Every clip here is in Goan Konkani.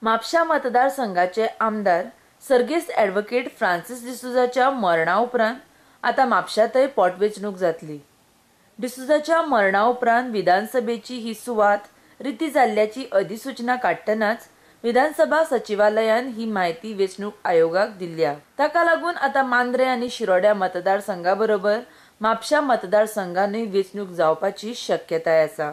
म्हापश्यां मतदारसंघाचे आमदार सर्गेस्त अॅडव्होकेट फ्रांसीस डिसोझाच्या मरणा उपरांत आतां म्हापश्यांतय पोटवेंचणूक जातली. डिसोझाच्या मरणा उपरांत विधानसभेची ही सुवात रिती जाल्ल्याची अधिसुचना काडटनाच विधानसभा सचिवालयान ही म्हायती वेंचणूक आयोगाक दिल्ल्या. ताका लागून आतां मांद्रें आनी शिरोड्या मतदारसंघा बरोबर म्हापश्यां मतदारसंघानूय वेंचणूक जावपाची शक्यताय आसा.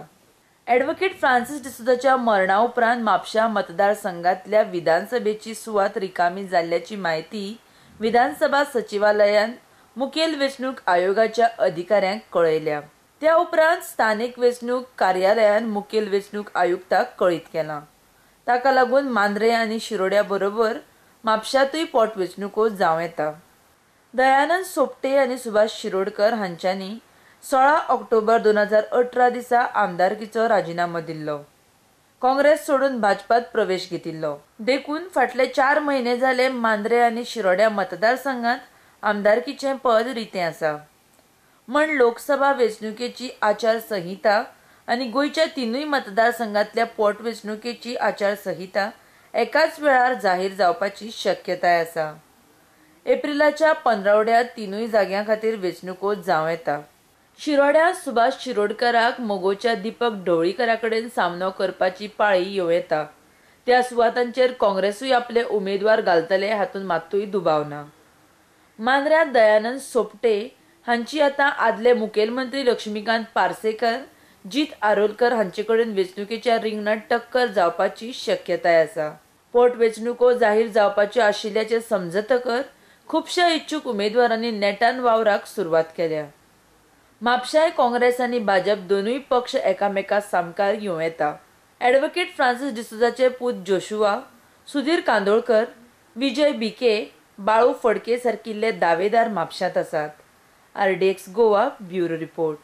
अॅडव्होकेट फ्रांसीस डिसोझाच्या मरणा उपरांत म्हापश्यां मतदारसंघांतल्या विधानसभेची सुवात रिकामी जाल्ल्याची म्हायती विधानसभा सचिवालयान मुखेल वेंचणूक आयोगाच्या अधिकाऱ्यांक कळयल्या. त्या उपरांत स्थानीक वेंचणूक कार्यालयान मुखेल वेंचणूक आयुक्ताक कळीत केलां. ताका लागून मांद्रें आनी शिरोड्या बरोबर म्हापश्यांतूय पोटवेंचणुको जावं येता. दयानंद सोपटे आनी सुभाष शिरोडकर हांच्यांनी 16 ऑक्टोबर 2018 दिसा आमदारकीचो राजिनामो दिल्लो. काँग्रेस सोडून भाजपात प्रवेश घेतिल्लो. देखून फाटले 4 म्हयने जाले मांद्रें आनी शिरोड्या मतदारसंघांत आमदारकीचें पद रितें आसा. म्हण लोकसभा वेंचणुकेची आचार संहिता आनी गोंयच्या तिनूय मतदारसंघांतल्या पोटवेंचणुकेची आचार संहिता एकाच वेळार जाहीर जावपाची शक्यताय आसा. एप्रिलाच्या पंदरवड्यांत तिनूय जाग्यां खातीर वेंचणुको जावं येता. शिरोड्यां सुभाष शिरोडकराक मगोच्या दीपक ढवळीकरा कडेन सामनो करपाची पाळी येवं येता. त्या सुवातांचेर काँग्रेसूय आपले उमेदवार घालतले हातूंत मात्तूय दुबाव ना. मांद्र्यांत दयानंद सोपटे हांची आतां आदले मुखेलमंत्री लक्ष्मीकांत पार्सेकर, जीत आरोलकर हांचे कडेन वेंचणुकेच्या रिंगणांत टक्कर जावपाची शक्यताय आसा. पोटवेंचणुको जाहीर जावपाच्यो आशिल्ल्याचें समजतकच खुबश्या इच्छूक उमेदवारांनी नेटान वावराक सुरवात केल्या. म्हापश्यांय काँग्रेस आनी भाजप दोनूय पक्ष एकामेका सामकार येवं येता. अॅडव्होकेट फ्रांसीस डिसोझाचे पूत जोशुआ, सुधीर कांदोळकर, विजय भिके, बाळू फडके सारकिल्ले दावेदार म्हापश्यांत आसात. RDX Goa bureau report.